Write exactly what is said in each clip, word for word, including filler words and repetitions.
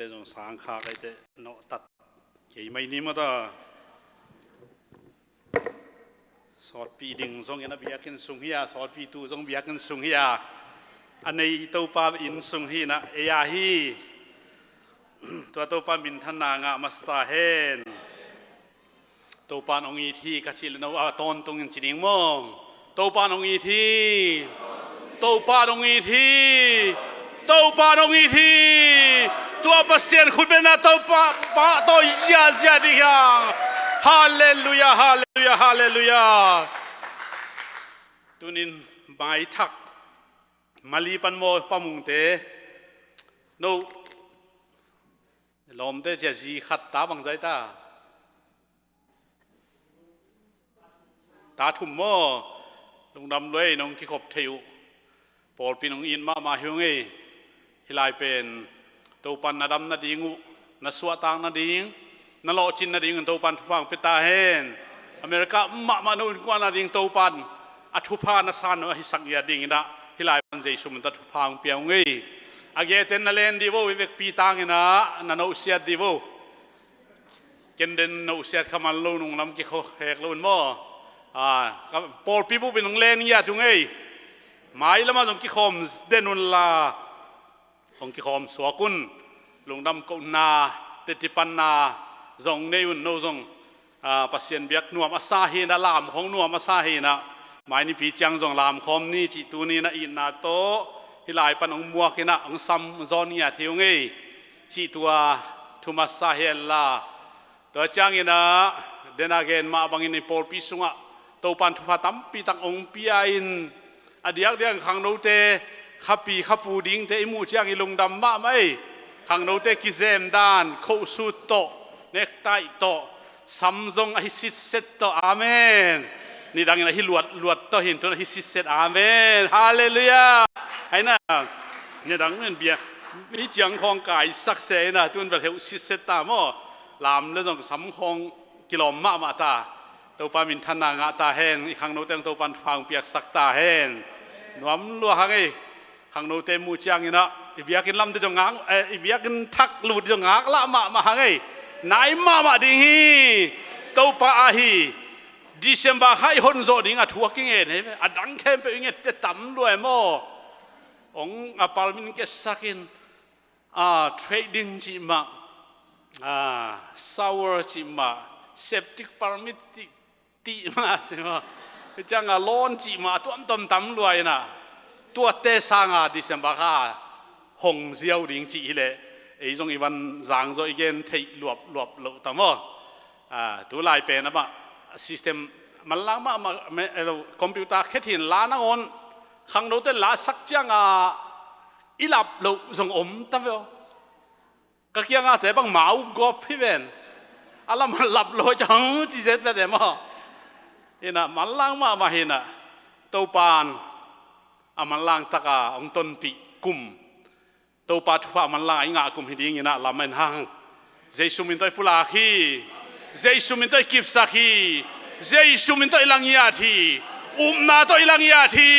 Te zong sang kha kai te nawh tat kei mai ni maw ta. Sawtpi ding zong in a biakinn sung hi a, sawtpi tu zong biakinn sung hi a, a nei Topa inn sung hi na ei a hi. Tua Topa minthanna ngah masa ta hen. Topa in hong it hi ka cih le no a tawntungin ci ding maw? Topa in hong it hi. Topa in hong it hi. Topa in hong it hi. Tua Pasian khutbetna Topa pa tawh ziazia ding hiang. Halleluia, halleluia, halleluia. Tunin maithak Mali pan maw, Pa Mungte, no lawmte cia zi khat ta bang zai ta. Ta thum maw? Lungdam lua ei, nong kikhop thei uh. Pawlpi nong it mahmah hi ung ei. Hih lai pen Topan na dam nading uh, na suahtak nading, na lawhcin nading un Topan thupha hong pia ta hen. America mahmah no innkuan nading Topan a thupha na san uh ahi sak ngiat dingin ah hih lai pan Jesu min tawh thupha hong pia ung ei. A geten na len dih vo, i vekpi tangin ah na nohsiat dih vo. Ken den nohsiat kha man lo, nunglam kikhawhek lo un maw? A, ka pawlpi bupin hong len ngiat ung ei. Mailamah zong kikhawm den unla, hong kikhawm suak un. Lungdam kohna, teci panna zong nei un, no zong, a, Pasian biak nuam a sa hi na, lam khawng nuam a sa hi na. Mai nipi ciang zong lam khawm ni cih tuni na itna tawh hih lai pan hong muak in ah hong sam zawn ngiat hi ung ei. Cih tua thu masa hi henla. Tua ciangin ah, den a gen mah bangin i pawlpi sungah Topan thupha tampi tak hong pia in, a diakdiak khangnote khapi khapu dingte i muh ciang i lungdam mahmah ei. Khangnote kizem dan, khohsut tawh, nektaih tawh, sam zong ahi sitset tawh. Amen. Nidangin ahi luatluat tawh hin, tun ahi sitset. Amen. Halleluia. Aina, nidang men bia mi ciang khawng kaisak se ina, tun bel heuh sitset ta maw? Lam le zong sam khawng kilawm mahmah ta. Topa minthanna ngah ta hen, i khangnote hong Topan thupha hong piaksak ta hen. Nuam lua hang ei. Khangnote muh ciangin ah, i biakinn lamte zong ngak, eh, i biakinn thak lut zong ngaklah mahmah hang ei. Nai mahmah ding hi. Topa ahi. December kha i hon zawh ding a thu a kingen hi ve. A dang khempeuh i ngette tam lua e maw? Hong a palmin kesak in, a, trading cih mah, a, shower cih mah, septic permit cih, cih mah, cih mah. Ciang a loan cih mah, a tuamtuam tam lua ina. Tuate sanga December kha hong ziau ding cih hileh, ei zong i van zang zaw i gen theih luapluap loh ta maw? A, tu lai pen amah system manlang mah, mah, me, elo, computer khet hin la nangawn khangnote la sak cianga i lap loh zong om ta ve aw. Ka kiangate bang mau gawp hi ven. A lam lap lo ciang ci zet vet em aw. Ina manlang mahmah hi na. Topan a manlang taka hong tonpih kum, Topa thupha manlang a i ngah kum hi dingin ah lam en hang. Jesu min tawh i pulak hi. Jesu min tawh i kipsak hi. Jesu min tawh i langiat hi. Upna tawh i langiat hi.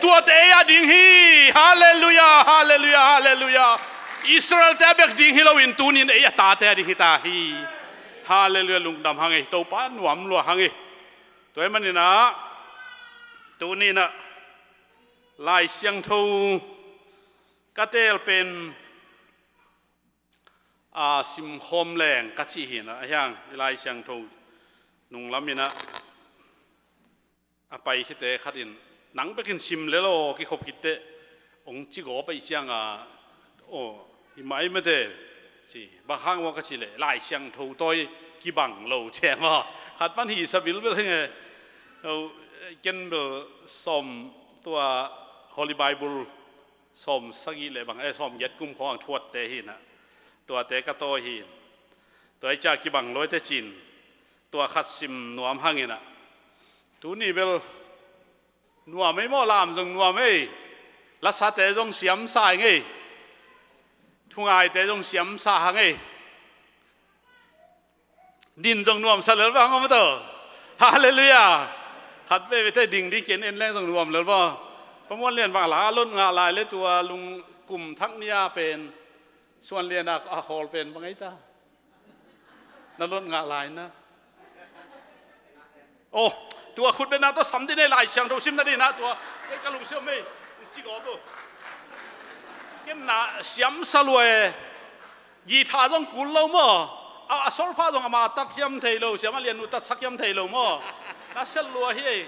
Tuate ei a ding hi. Halleluia, halleluia, halleluia. Israelte a bek ding hi loin tunin ei a tate a ding hi ta hi. Halleluia, lungdam hang ei. Topa nuam lua hang ei. Tua ahih manin ah, tunin ah Lai Siangtho ka teel pen, a, simkhawm leng ka cih hi na, a hiang i Lai Siangtho nunglam in ah a pai khite khat in, nang bekin sim le law kikhop khit teh, hong ci gawp ahih cianga, aw, hi mah ei mate, ci, bang hang maw ka cih leh, Lai Siangtho tawh kibang lo ci e maw? Khat pan hi sa bilbel hi nge. Aw, ken bel sawm, tua Holy Bible sawm sagih le bang, eh, sawm giat kum khawng thuatte hi na. Tuate ka tawi hi. Tua i ca kibang lawite cin. Tua khat sim nuam hang in ah. Tuni bel nuam ei maw, lam zong nuam ei. Lasate zong siamsa hang ei. Thungaite zong siamsa hang ei. Din zong nuamsa lel bang om to. Halleluia. Khat veve te ding ding ken en leng zong nuam lel bang. Pa Muan Lian bang la lot ngah lai le tua lungkum thak ni a pen Suan Lian a, a hawl pen bang ei ta? Na lot ngah lai na. Oh, tua khut bengna tawh sam dih nei, Lai Siangtho sim nading na tua. Ei ka lungsim ei, cik aw bo. Ken na siam sa lua e. Guitar zong kul lo maw. A, a solfa zong ama tat hiam thei lo, Siam a Lian nu tat sak hiam thei lo maw. Na sel lua hi ei.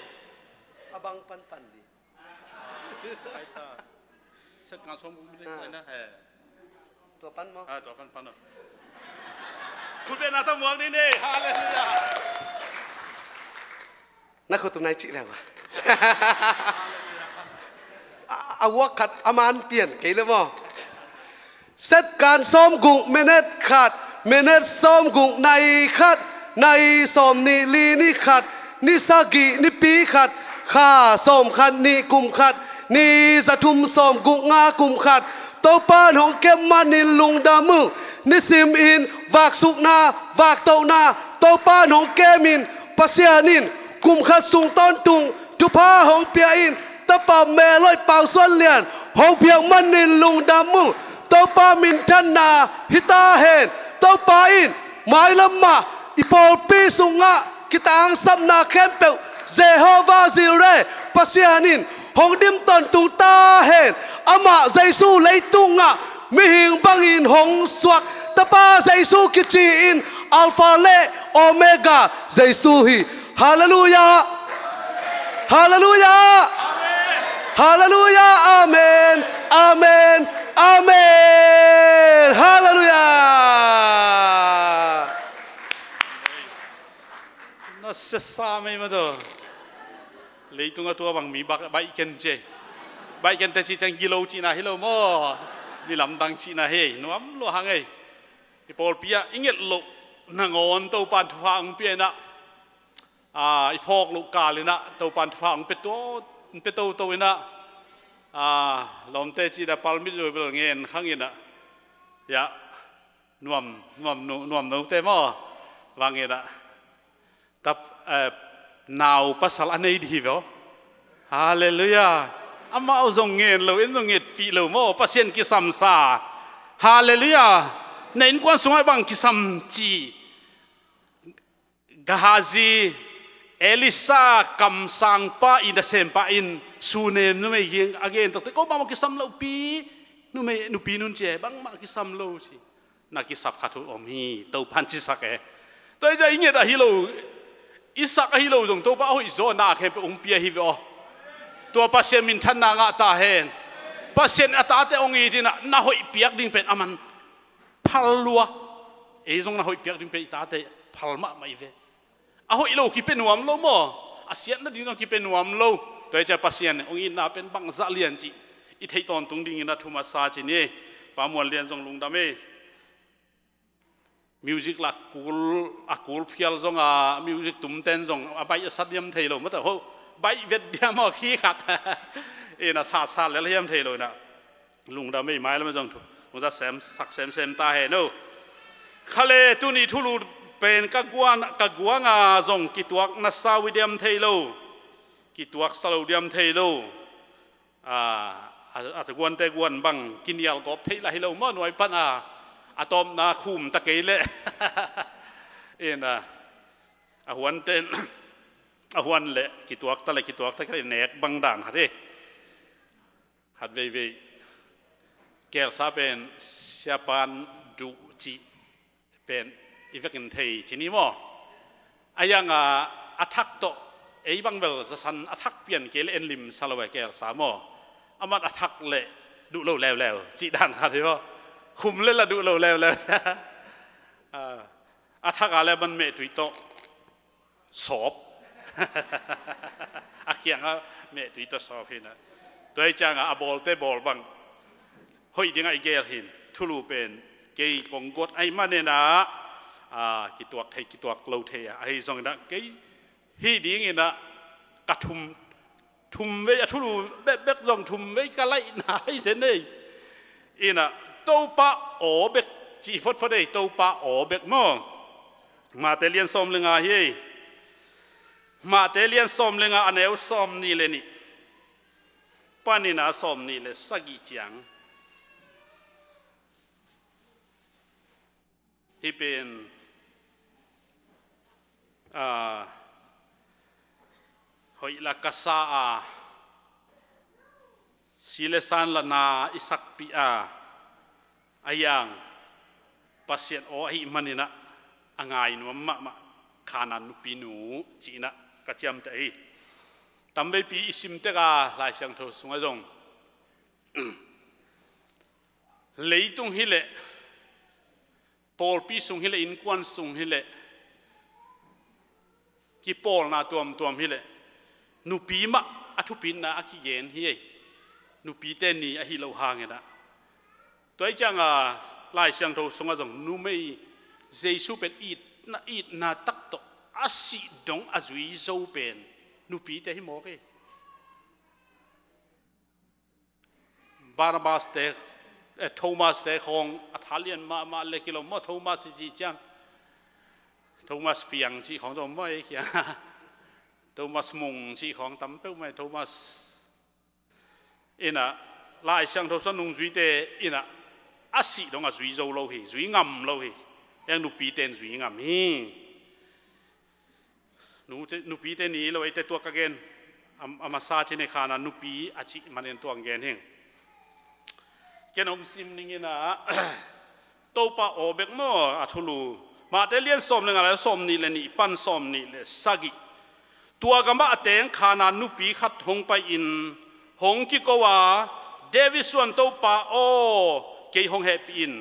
A bang panpan di. Ai ta. Set kan sawm guk minit. Ah. Ai na, he. Tua pan maw? Ah, tua pan pan lo. Khut bengna tawh muak ni ne. Hallelujah. Na khut tum nai cih leng a. A, a uak khat a man pian kei le maw. Set kan sawm guk minit khat, minit sawm guk nai khat, nai sawm nih li ni khat, ni sagih nipi khat, kha sawm khat nih kum khat, ni za thum sawm guk nga kum khat. Topa in hong kem manin lungdam ung. Nisim in vaksukna, vaktohna Topa in hong kem in, Pasian in kum khat sung tawntung thupha hong pia in, Tapa Mel Hoih Pau Suan Lian hong piak manin lungdam ung. Topa minthanna hi ta hen. Topa in mailam mah i pawlpi sungah kitangsapna khempeuh Jehovah Jireh Pasian in hong dim tawntung ta hen. Amah Jesu leitungah mihing bangin hong suak Tapa Jesu kici in Alpha le Omega Jesu hi. Hallelujah. Hallelujah. Hallelujah. Amen. Amen. Amen. Hallelujah. Na sesa mei ma to. Leitung a tua bang mi bak baih ken ce. Baih ken te ci ciang gilo cihna hi lo maw. Mi lamdang cihna hi. Nuam lua hang ei. I pawlpi ah i nget loh nangawn Topan thupha hong pia in ah, a, i phawk loh kal in ah Topan thupha hong pia to, pia toto in ah, a, lawmte cih dah palmit zui bel ngen khang in ah. Ya, nuam, nuam no, nuam note maw. Vang in ah. Tap, eh, nau pasal a nei dih hi ve aw. Hallelujah. Amau zong ngen lo, en zong ngetpih lo maw, Pasian kisamsa. Hallelujah. Na innkuan sungah bang kisam ci. Gehazi, Elisha kamsangpa i nasempa in Sunem numei kiang a gen takte, ko bangmah kisam lo pi, numei, nupi nun ci e, bangmah kisam lo ci. Na kisap khat uh om hi, Topan cisak e. Tua hi ciah i nget ahi lo, i sak ahi lo zong Topa a hoih zaw na khempeuh hong pia hi ve aw. Tua Pasian minthanna ngah ta hen. Pasian a tate hong it in ah na hoih piak ding pen a man phal lua. Ei zong na hoih piak ding pen i tate phal mahmah i ve. A hoih lo kipia nuam lo maw? A siatna ding zong kipia nuam lo. Tua hi ciah Pasian hong itna pen bangzah lian cih i theih tawntung dingin a thu masa ci ni. Pa Muan Lian zong lungdam e. Music la kul, a kul phial zong a music tumten zong a baih a sat hiam thei lo. Mata ho baih vet diam aw khi khat. Ina sat sat lel hiam thei lo ina. Lungdam ei, mailam zong thu hong za sem sak semsem ta hen o. Khale tuni thulu pen ka guan, ka guanga zong kituak na sau i diam thei lo. Kituak sa lo diam thei lo. A, a, a guante guan bang kinial gawp theih lah hi lo maw, nuai pan a, a tawpna khum ta kei leh. Ina, a huante, a huan leh kituak ta leh kituak ta kei leh nek bang dan khat hi. Khat veivei kelsa pen siapan duh cih pen i vekin thei ci ni maw? A yang a, a thak tawh ei bang bel zasan a thak pian kei le en lim sa lo e kelsa maw? Aman a thak le duh lo leuleu cih dan khat hi maw? Khum le la duh lo leuleu. A, a thak a le man mehtui tawh sawp. A khiang a mehtui tawh sawp hi na. Tua hi ciang a, a bawlte bawl bang hoih dingah i gel hin. Thulu pen kei kong guat ahih manin ah, a, kituak thei kituak lo thei a, ahi zongin ah kei hih dingin ah ka thum, thum vei a thulu bekbek zong thum vei ka laihna hi zen ei. Ina, Topa aw bek cih photphot ei, Topa aw bek maw? Mate lian sawm le nga hi ei. Mate lian sawm le nga, a neu sawm nih le nih panin a sawm nih le sagih ciang. Hih pen, a, hoih la ka sa a, si le san la na i sakpih a, a yang Pasian aw ahih maninah a ngai nuam mahmah Khanaan nupinu cihnah ka ciamteh hi. Tamveipi i simtek a Lai Siangtho sungah zong leitung hileh, pawlpi sung hileh, innkuan sung hileh, kipawlna tuamtuam hileh nupi mah a thupitna a kigen hi ei. Nupite ni ahi lo hanginah, tua ih cianga Lai Siangtho sungah zong numei Jesu pen itna, itna tak tawh a sih dong a zui zo pen nupite hi mawk ei. Barnabas te, eh, Thomas te khawng a thalian mahmah le kilawm maw, Thomas i cih ciang. Thomas Piang cih khawng zong maw ei kia. Thomas Mung cih khawng tam peuh mai, Thomas. Innah Lai Siangtho sung nungzuite innah a sih dong a zui zo lo hi, zui ngam lo hi. Eng nupite in zui ngam hi. Nute, nupite ni lo eite tua ka gen. A, a masa cin hi Khanaan nupi a cih manin tua gen hing. Ken hong sim ninginah Topa aw bek maw a thulu. Mate lian sawm le nga le sawm nih le nih pan sawm nih le sagih. Tua gamah a teng Khanaan nupi khat hong pai-in hong kiko a, David suan Topa aw, kei hong hehpih in.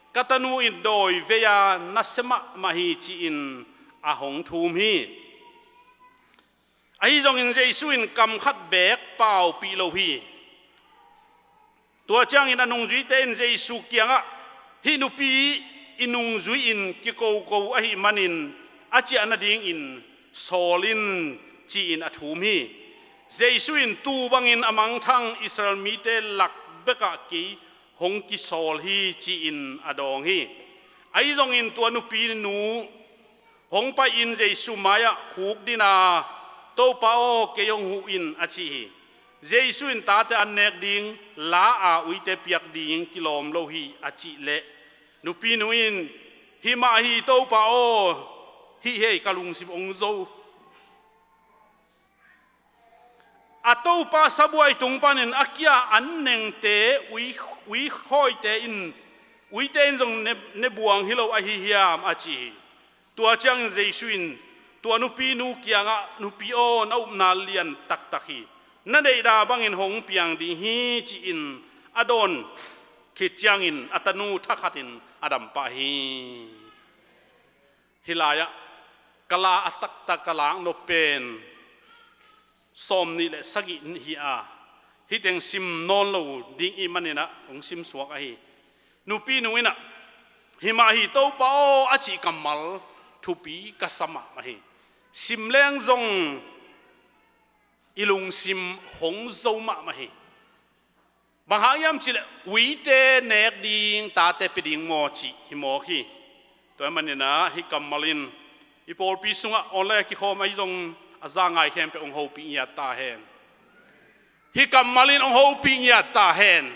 Ka tanu in dawi vei-a nasia mahmah hi ci-in a hong thum hi. Ahi zongin Jesu in kam khat beek paupih lo hi. Tua ciangin a nungzuite in Jesu kiangah, hih nupi i nungzui in kikoko ahih manin a ciah nadingin sawl in ci-in a thum hi. Jesu in, tuu bangin a mangthang Israel mite lak bekah kei hong kisawl hi ci-in a dawng hi. Ahi zongin tua nupinu hong pai-in Jesu mai-ah khukdin a, Topa aw, kei hong huh in a ci hi. Jesu in, tate an nek ding la a uite piak ding kilawm lo hi a cih leh nupinu in, hi mah hi Topa aw, hih hi ei, ka lungsim hong zo. A topa sabuai tung panin a kia an nengte ui, ui khawite in, uite in zong ne, ne buang hi lo ahi hiam a ci hi. Tua ciangin Jesu in tua nupinu kiangah, nupi aw, na upna lian taktak hi. Na deihna bangin hong piang ding hi ci-in a dawn khit ciangin a tanu thakhatin a dampah hi. Hih lai-ah ka la a taktak ka laknop pen sawm nih le sagih hi a, hih teng sim nawn lo ding ih maninah kong simsuak ahi. Nupinu innah, hi mah hi Topa aw a cih kammal thupi ka sa mahmah hi. Sim leng zong i lungsim hong zo mahmah hi. Bang hang hiam cihleh uite nek ding, tate pia ding maw cih hi mawk hi. Tua ahih maninah hih kammal in i pawlpi sungah online a kikhawm ahi zong a za ngai khempeuh hong hopih ngiat ta hen. Hih kammal in hong hopih ngiat ta hen.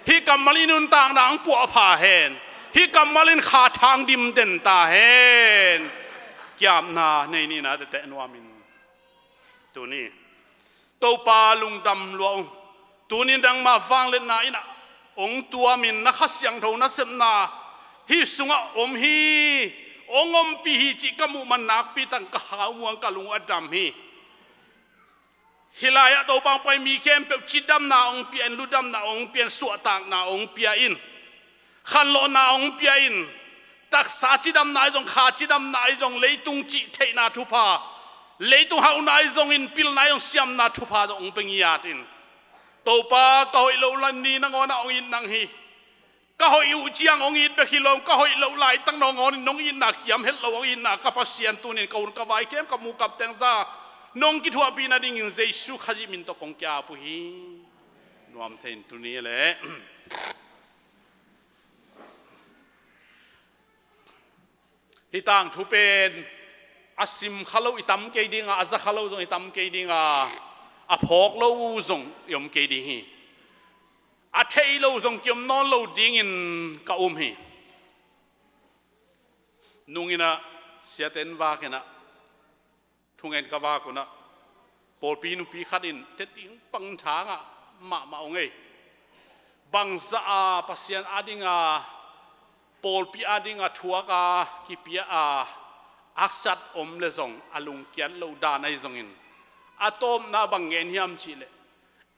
Hih kammal in nuntakna hong puahpha hen. Hih kammal in kha thang dim den ta hen. Kiamna nei nina tehteh nuamin tuni Topa lungdam lua ung. Tunin nangmah vangliatna innah hong tuamin na Kha Siangtho nasepna hih sungah om hi, hong ompih hi cih ka muh man nakpi tangin ka hau muang, ka lung a dam hi. Hih lai-ah Topa hong pai mi khempeuh cidamna hong pia in, ludamna hong pia in, suahtakna hong pia in. Khanlawhna hong pia in, taksa cidamna ahi zong, kha cidamna ahi zong, leitung cihtheihna thupha, leitung hauhna ahi zongin, pilna ahi zong, siamna thupha zong hong pia ngiat in. Topa, ka hoih loh lai ni nangawnah hong it nang hi. Ka hoih uh ciang hong it bek hi lo, ka hoih loh laitak nangawn in nong itna kiam het lo, hong itna ka Pasian, tunin ka hun ka vai kem ka mu kap teng za nong kithuahpih nadingin Jesu Khazih min tawh kong ki-ap uh hi. Nuam thei in tuni leh. Hih tangthu pen a sim kha lo i tam kei ding a, a za kha lo zong i tam kei ding a, a phawk lo zong i om kei ding hi. A thei lo zong ki-om nawn lo dingin ka um hi. Nung inah siate in vak inah, thungen ka vak unah, pawlpi nupi khat in teting pang tha ngah mahmah ung ei. Bangzah a Pasian adinga, pawlpi adinga thuak a kipia a haksat om le zong a lungkiat loh dan ahi zongin, a tawpna bang ngen hiam cihleh,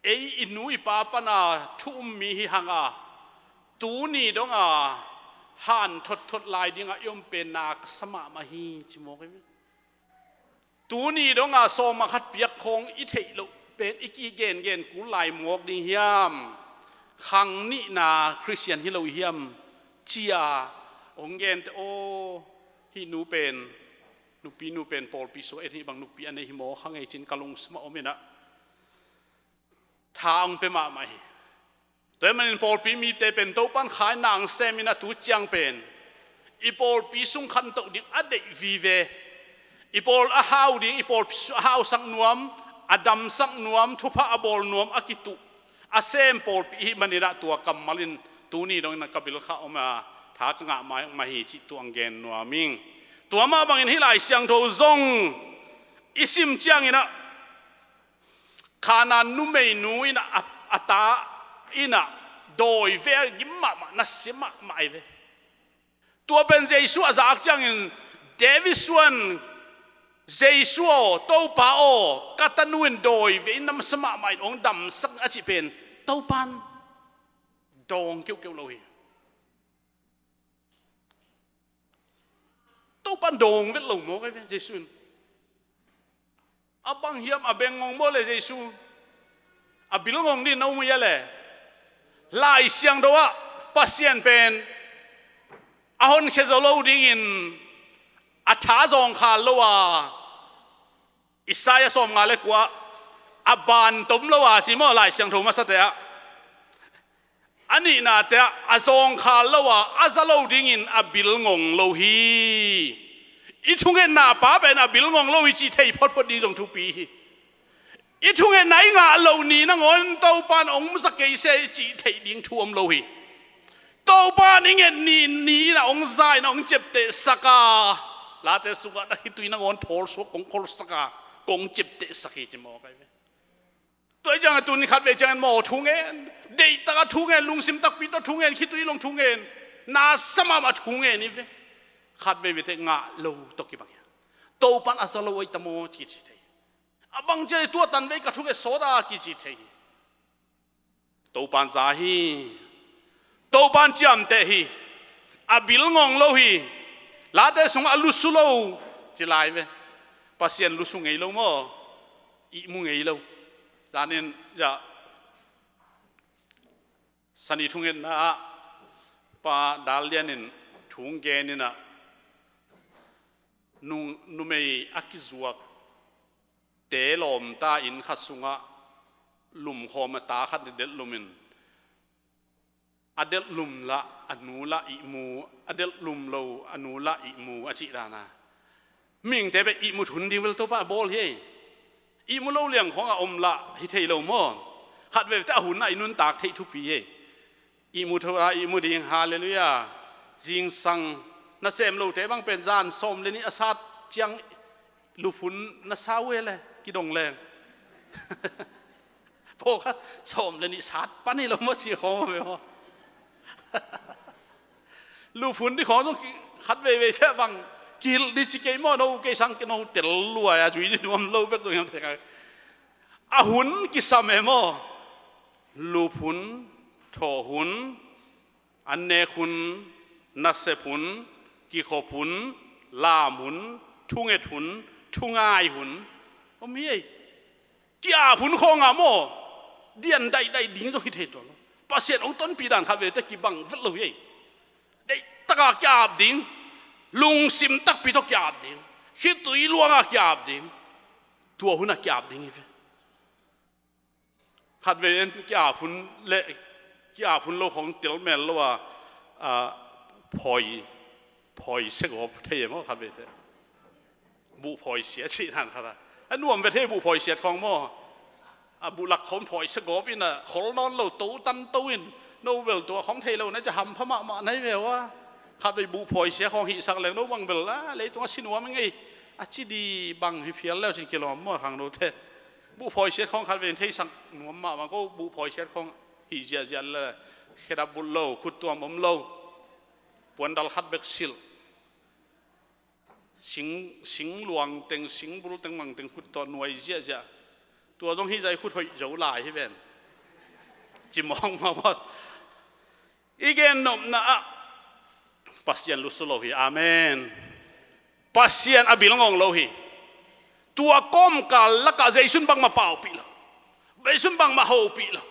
ei i nu i pa pana thu um mi hi hang a, tuni donga han thotthot lai dinga i om pen na ka sa mahmah hi, ci mawk hi. Tuni donga sawma khat piak khawng i theih loh pen i kigengen kul lai mawk ding hiam? Khang nihna Khristian hi lo i hiam? Cia hong gente aw, hih nu pen, nupi nu pen pawlpi sua et hih bang nupi a nei hi maw, khang ei cin ka lungsim a om inah tha hong pia mahmah hi. Tua ahih manin pawlpi mite pen Topan khaina hong sem inah tu ciang pen i pawlpi sung khantoh ding a deih vive. I pawl a hau ding, i pawlpi a hausak nuam, a damsak nuam, thupha a bawl nuam a kituh a sem pawlpi i hih maninah tua kammal in tuni dongin ka bil kha om a, tha ka ngah mahmah hi cih tu hong gen nuam ing. Tua mah bangin hih Lai Siangtho zong i sim cianginah Kanaan numeinu inah a, a ta inah dawi ve a gim mahmah, nasia mahmah ahi ve. Tua pen Jesu a zak ciangin David suan, Jesu aw, Topa aw, ka tanu in dawi ve in nasia mahmah in hong damsak a cih pen Topan dawng keuhkeuh lo hi. Topan dawng vet lo mawk ahi ve, Jesu in. A bang hiam, a beng ngong maw le Jesu? A bil ngong ding na um uh hia le? Lai Siangtho ah Pasian pen a honkhia zo lo dingin a tha zawngkhal lo a, Isaiah sawmnga le kua, a ban tom lo a ci maw, Lai Siangtho masate ah. A nihnate ah a zawngkhal lo a, a za lo dingin a bil ngong lo hi. I thungetna pa pen a bil ngong lo hi cih thei photphot ding zong thupi hi. I thungetna i ngah loh ni nangawn Topan hong za kei se cih theih ding thu om lo hi. Topan i nget ni, ni inah hong za inah hong ciaptehsak a, Late sungah na khitui nangawn thawlsuak kong kholsak a, kong ciaptehsak hi ci mawk ahi ve. Tua hi ciangin tuni khatvei ciangin maw thu ngen, deihtaka thu ngen, lungsim takpi tawh thu ngen, khitui long thu ngen, nasia mahmah thu ngen hi ve. Khatvei veite ngah lo tawh kibang hi a, Topan a za lo ahi ta maw kici thei. A bang ciang tua tan vei ka thunget sawt a kici thei hi. Topan za hi. Topan ciamteh hi. A bil ngong lo hi. Late sungah a lusu lo ci lai ve. Pasian lusu ngei lo maw? Ihmu ngei lo. Zanin, ya, sani thungetna ah Pa Dal Lian in thu gen inah, nu, numei a kizuak te lawmta inn khat sungah lumkhawm a ta khat i delh lum in, a delh lum lah a nu lah ihmu, a delh lum lo a nu lah ihmu a cih dana. Mihingte pen ihmut hun ding bel Topa a bawl hi ei. Ihmu lo liang khawng a om lah hi thei lo maw? Khatveite a hun ah i nuntak theih thupi hi ei. Ihmu tho a ihmu ding, halleluiah. Zingsang nasem lote bang pen zan sawm le nih a sat ciang luphun na sa uh e le, kidong leng. Pawlkhat sawm le nih sat pan hi lo maw ci khawng maw ve maw? Luphun ding khawng zong khat veiveite bang kihilh ding ci kei maw, no kei sang kei no tel luai a zui ding nuam lo bek zong hiam thei kha. A hun kisam e maw? Luphun, thawh hun, annek hun, nasep hun, kikhop hun, lam hun, thunget hun, thungai hun om hi ei. Ki-ap hun khawngah maw, dian daidai ding zong hi thei tuan lo. Pasian hong tonpih dan khat veite kibang vet lo hi ei. Deihtaka ki-ap ding, lungsim takpi tawh ki-ap ding, khitui luanga ki-ap ding, tua hunah ki-ap ding hi ve. Khatvei en ki-ap hun le ki-ap hun lo khawng tel mel lo a, a, phawi, phawi segawp thei e maw khatveite? Buh phawi siat cih nan khat a, a nuam ve thei buh phawi siat khawng maw? A buh lak khawng phawi segawp in a khol nawn lo, to tan to in, no bel tua khawng thei lo na ci hampha mahmah na hi ve ua. Khatvei buhphawi sia khawng hihsak leng no bang bel a leitungah si nuam ing ei. A ci di bang hi phial leu cin kilawm maw khangnote. Buhphawi sia khawng khatvei theisak nuam mahmah ko. Buhphawi sia khawng hih ziahziah le khedap bulh lo, khuttuam om lo. Puandal khat bek silh. Sing, sing luang teng, sing bul teng mang teng khut tawh nuai ziahziah. Tua zong hih zai khut hoih zo lai hi ven. Ci mawkmawk maw. I gen nopna ah Pasian lusu lo hi. Amen. Pasian a bil ngawng lo hi. Tua kawmkal lakah Jesu'n bangmah paupih lo. Jesu'n bangmah hopih lo.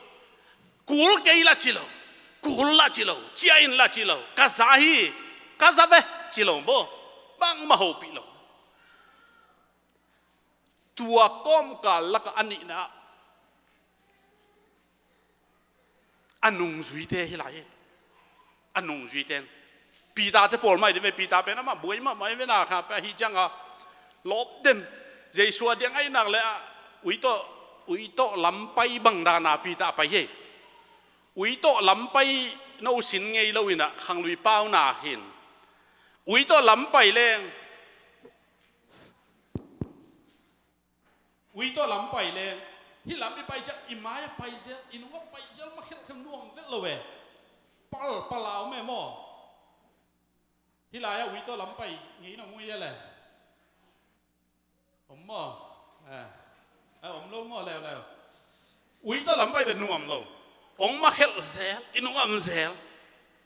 Kul kei la ci lo. Kul la ci lo. Ciah in la ci lo. Ka za hi. Ka za ve ci lo maw. Bangmah hopih lo. Tua kawmkal lakah a nihna ah a nungzuite hi lai hi. A nungzuite in Peter te pawl mah hi dih ve. Peter pen amah buai mahmah hi ve na kha pe ahi cianga lawp den. Jesu a diang ahi nak le a ui tawh, ui tawh lampai bang dana Peter a pai hi. Ui tawh lampai no sin ngei lo in ah khanglui pau na hin ui tawh lampai leng Ui tawh lam pai le hih lam i pai ciang i mai-ah pai zel, i nungah pai zel, ma khelhkhelh nuam vet lo ve. Pal pal a om e maw? Hih lai-ah ui tawh lam pai ngei na mu i le om maw? Eh, eh, om lo maw leuleu? Ui tawh lam pai ve nuam lo. Ong ma khelh zel, i nungah om zel.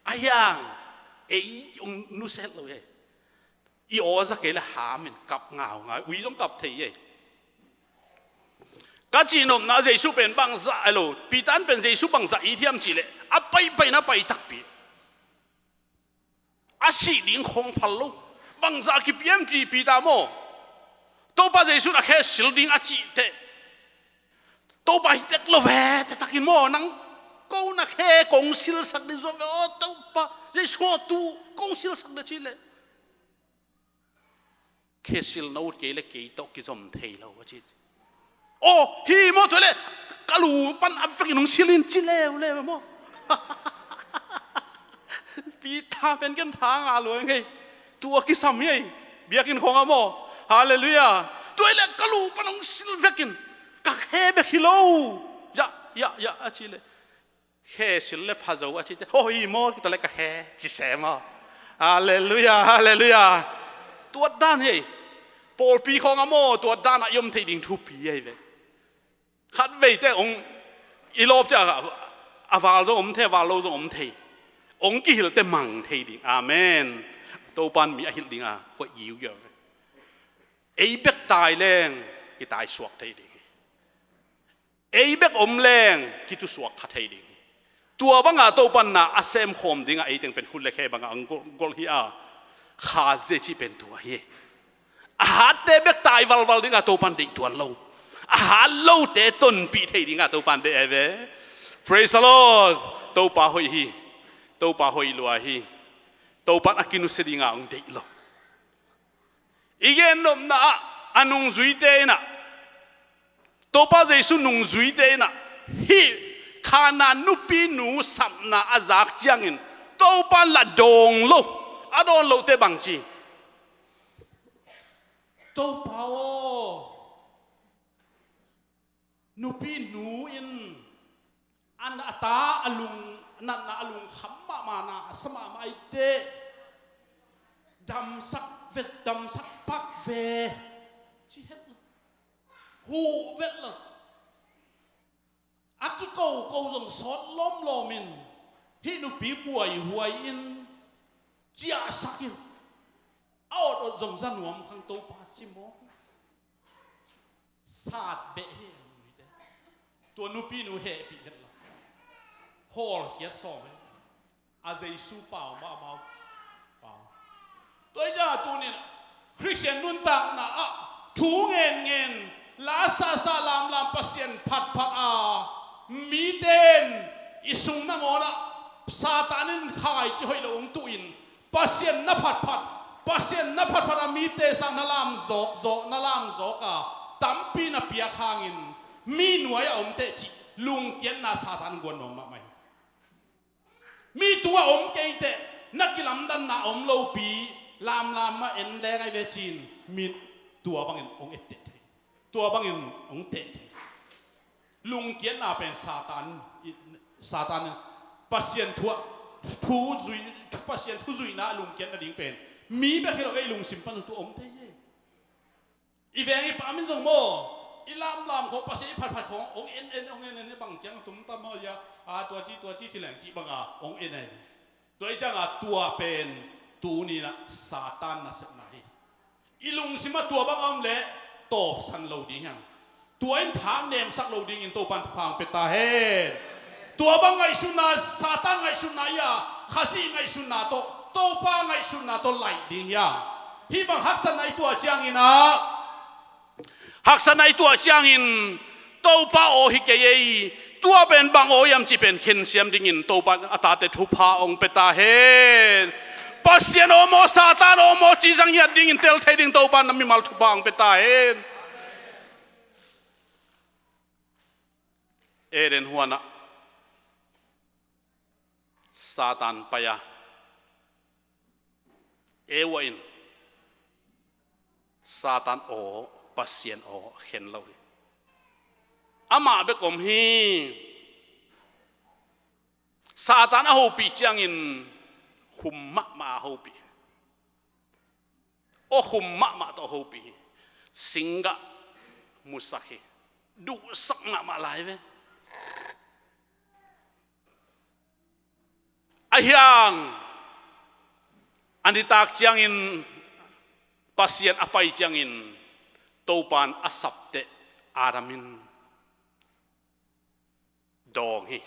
A hiang ei ong nusia lo e. I aw za kei le ham in kap ngaungau, ui zong kap thei ei. Ka cihnopna Jesu pen bangzah a lo, Peter in pen Jesu bangzah it hiam cihleh a paipaina pai takpi. A sih ding khawng phal lo. Bangzah a kipiam ci Peter maw? Topa Jesu in a khe sil ding a cih teh Topa hi tek lo ve, taktakin maw nang ko na khe kong silsak ding zaw ve aw Topa Jesu aw, tu kong silsak ding cihleh. Khe sil na ut kei le kei tawh kizom thei lo a ci. Aw hi maw, tua le ka lu pan a vekin hong sil in ci leuleu maw? Peter pen ken tha nga lua ngei. Tua kisam hi ei. Biakinn khawngah maw? Halleluiah. Tua le ka lu pan hong sil vekin ka khe bek hi lo. Ya ya ya a ci le. Khe sil le pha zo a ci te. Aw hi maw, kita le ka khe ci se maw? Halleluiah, halleluiah. Tuat dan hi ei. Pawlpi khawngah maw, tuat dan a i om thei ding thupi hi ei ve. Khat veite ong i lawp te a val zong om thei, a val lo zong om thei. Ong kihil te mang thei ding. Amen. Topan mi a hilh ding a koih giugiau ve. Ei bek tai leng kitai suak thei ding. Ei bek om leng kitusuak kha thei ding. Tua banga Topan na a semkhawm dinga eiteng pen khut le khe banga ang gol, gol hi a. Kha zia cih pen tua hi. A hatte bek tai valval dinga Topan deih tuan lo. A hat lote tonpih thei dinga Topan deih ai ve. Praise the Lord. Topa hoih hi. Topa hoih lua hi. Topan a kinusia dinga ang deih lo. I gennopna ah a nungzuite inah Topa Jesu nungzuite inah hih Khanaan nupinu sapna a zak ciangin Topa in la dawng lo, a dawn lote bangci? Topa aw, nupinu in a ta a lung natna a lungkham mahmah na a sa mahmah aite damsak vet, damsak pak ve ci het lo. Huh vet lo. A kikoko zong sawt lawmlawm in hih nupi buaihuai in ciahsak in a awt awt zong za nuam khang Topa ci maw? Sat beh hi. Tua nupinu hehpih vet lo. Hawlkhiat sawm hi. A Jesu pau mahmah uh. Pau. Tua hi ciangah tunin Khristian nuntakna ah thu ngenngen, la sahsah lamlam Pasian phatphat a mite in i sung nangawn ah Satan in khaici hoih lo hong tuhin Pasian na phatphat, Pasian na phatphat a mite sang na lam zawkzawk, na lam zawk a tampi na piak hangin mi nuai a om teh cih lungkiatna Satan guan nuam mahmah hi. Mi tungah om kei teh, Na kilamdanna om lopi, lamlam mah en leng ahi ve cin, mi tua bangin hong etteh thei. Tua bangin hong teh thei. Lungkiatna pen Satan, Satan Pasian thu ah, thu zui, Pasian thu zuihna lungkiat nading pen mi bek hi lo, ei lungsim pan tua om thei hi. I veng i pam in zong maw, i lamlam khawng, Pasian i phatphat khawng hong en en, hong en en, bang ciang tum tam maw, ia, a, tua ci, tua ci, ci leng cih banga hong en en. Tua i cianga tua pen tuni-in ah Satan nasepna hi. I lungsim ah tua bang a om leh tawpsan lo ding hiang. Tua in thak nemsak lo dingin Topan thupha hong pia ta hen. Tua bang ngaihsutna, Satan ngaihsutna ia, Khazih ngaihsutna tawh, Topa ngaihsutna tawh laih ding hiang. Hih bang haksatna i tuah ciangin ah, haksatna i tuah ciangin, Topa aw hi kei ei, tua pen bang aw hiam cih pen khensiam dingin Topa a tate thupha hong pia ta hen. Pasian aw maw, Satan aw maw, ci zang hiat dingin tel thei ding Topa na mimal thupha hong pia ta hen. Eden huanah Satan pai a, Eva in Satan aw, Pasian aw khen lo hi. Amah bek om hi. Satan a hopih ciangin khum mahmah a hopih. Aw khum mahmah tawh a hopih hi. Singgah musak hi. Duhsak mahmah lai ve. A hiang, a nitak ciangin Pasian a pai ciangin Topan a sapteh Adam in dawng hi.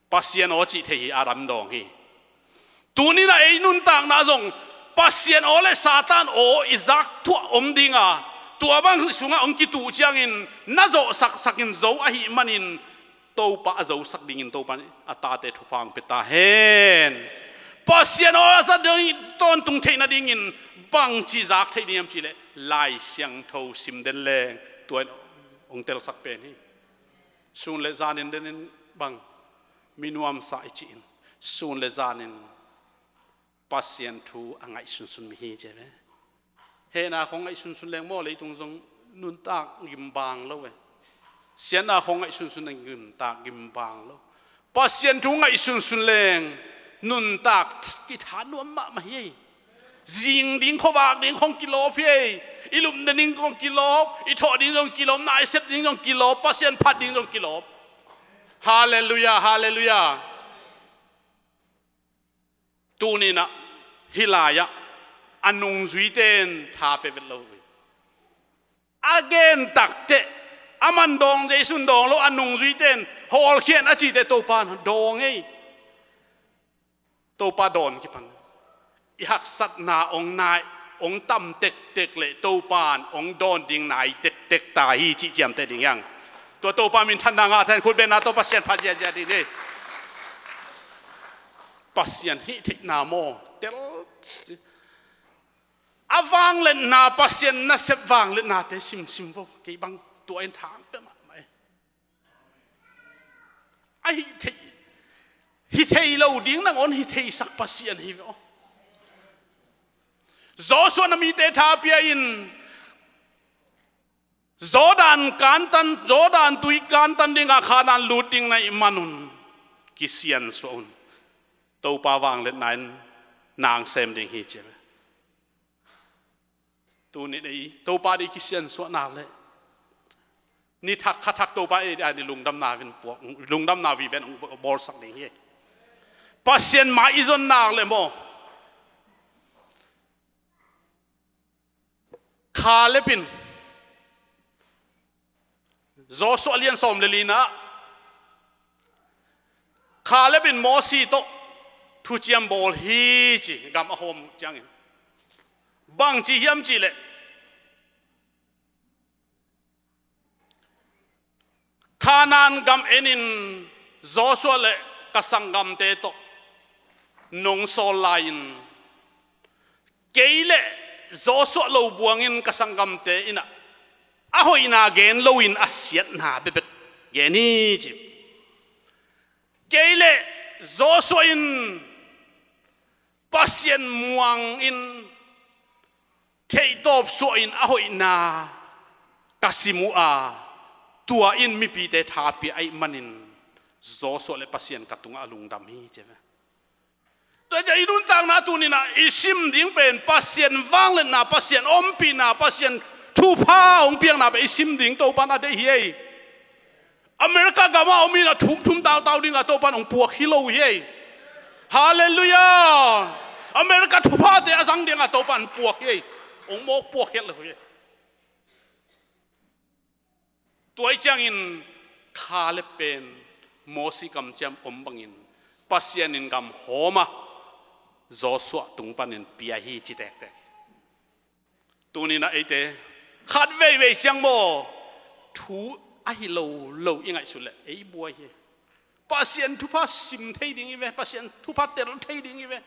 Pasian aw cih thei hi, Adam dawng hi. Tuni-in ah ei nuntakna zong Pasian aw le Satan aw i zak thuah om dinga, tua bang sungah hong kituh ciangin na zawhsaksak in zo ahih manin Topa a zosak dingin Topa in a tate thupha hong pia ta hen. Pasian aw a zat ding tawntung theih nadingin bangci zak theih ding hiam cih leh Lai Siangtho sim den leng tua in hong telsak pen hi. Sun le zanin denin bang mi nuamsa i cih in, sun le zanin Pasian thu a ngaihsunsun mi hi ci ve. Hehna khawng ngaihsunsun leng maw leitung zong nuntak gim bang lo ve. Siatna khawng ngaihsunsun leng nuntak gim bang lo. Pasian thu ngaihsunsun leng nuntak kitha nuam mahmah hi. Zing ding, khuavak ding khawng kilawp hi. I lum ding khawng kilawp, i thawh ding zong kilawp, na i sep ding zong kilawp, Pasian phat ding zong kilawp. Halleluiah, halleluiah. Tuni-in ah hih lai-ah a nungzuite in tha pia vet lo hi. A gen takteh, a man dawng, Jesu in dawng lo, a nungzuite in hawlkhia in a cite Topa in dawng ei. Topa dawn kipan. I haksatna hong nai, hong tam tektek leh Topa in hong dawn ding nai tektek ta hi cih ciamteh ding hiang. Tua Topa minthanna ngah ta hen, khutbetna tawh Pasian phat ziahziah ding hi. Pasian hih theihna maw, tel. A vangliatna, Pasian nasep vangliatnate simsim vo, kei bang tua in thang pia mahmah e. A hih thei, hih thei lo ding nangawn hih theisak Pasian hi ve aw. Joshua na mite tha pia in, Jordan kantan, Jordan tui kantan dingah Kanaan lut ding na hih manun kisiansuah un. Topa vangliatna in nang sem ding hi ci ve. Tuni-in ei Topa deih kisiansuah nak leh ni thak kha thak Topa ei a ding lungdamna vin puak, lungdamna viven hong bawlsak ding hi. Pasian mai i zon nak leh maw, Kaleb in Joshua lian sawm le lina ah Kaleb in Mosi tawh thuciam bawl hi ci, gam a hawm ciangin. Bangci hiam cihleh, Kanaan gam enin Joshua le ka sanggamte tawh nong sawl lai-in, kei le Joshua lo buangin ka sanggamte in ah a hoihna gen loin a siatna bekbek gen hi ci. Kei le Joshua in Pasian muangin theihtawp suahin a hoihna ka sim uh a, tua in mipite tha pia ahih manin Joshua le Pasian ka tungah a lungdam hi, ci ve. Tua ciang i nuntakna tuni-in ah i sim ding pen Pasian vangliatna, Pasian ompihna, Pasian thupha hong piakna pen i sim ding Topa'n a deih hi ei. America gamah om in a thum thum tau tau dingah Topa'n hong puak hi lo hi ei. Halleluiah. America thuphate a zang dingah Topa'n puak hi ei. Hong mawk puak hial lo hi ei. Tua ahih ciangin Kaleb pen Mosi kamciam om bangin Pasian in gam hawm a, Joshua tung panin pia hi ci tektek. Tuni-in ah eite khat veivei ciang maw, thu ahi lo lo i ngaihsut leh ei buai hi. Pasian thupha sim thei ding hi ve, Pasian thupha tel thei ding hi ve.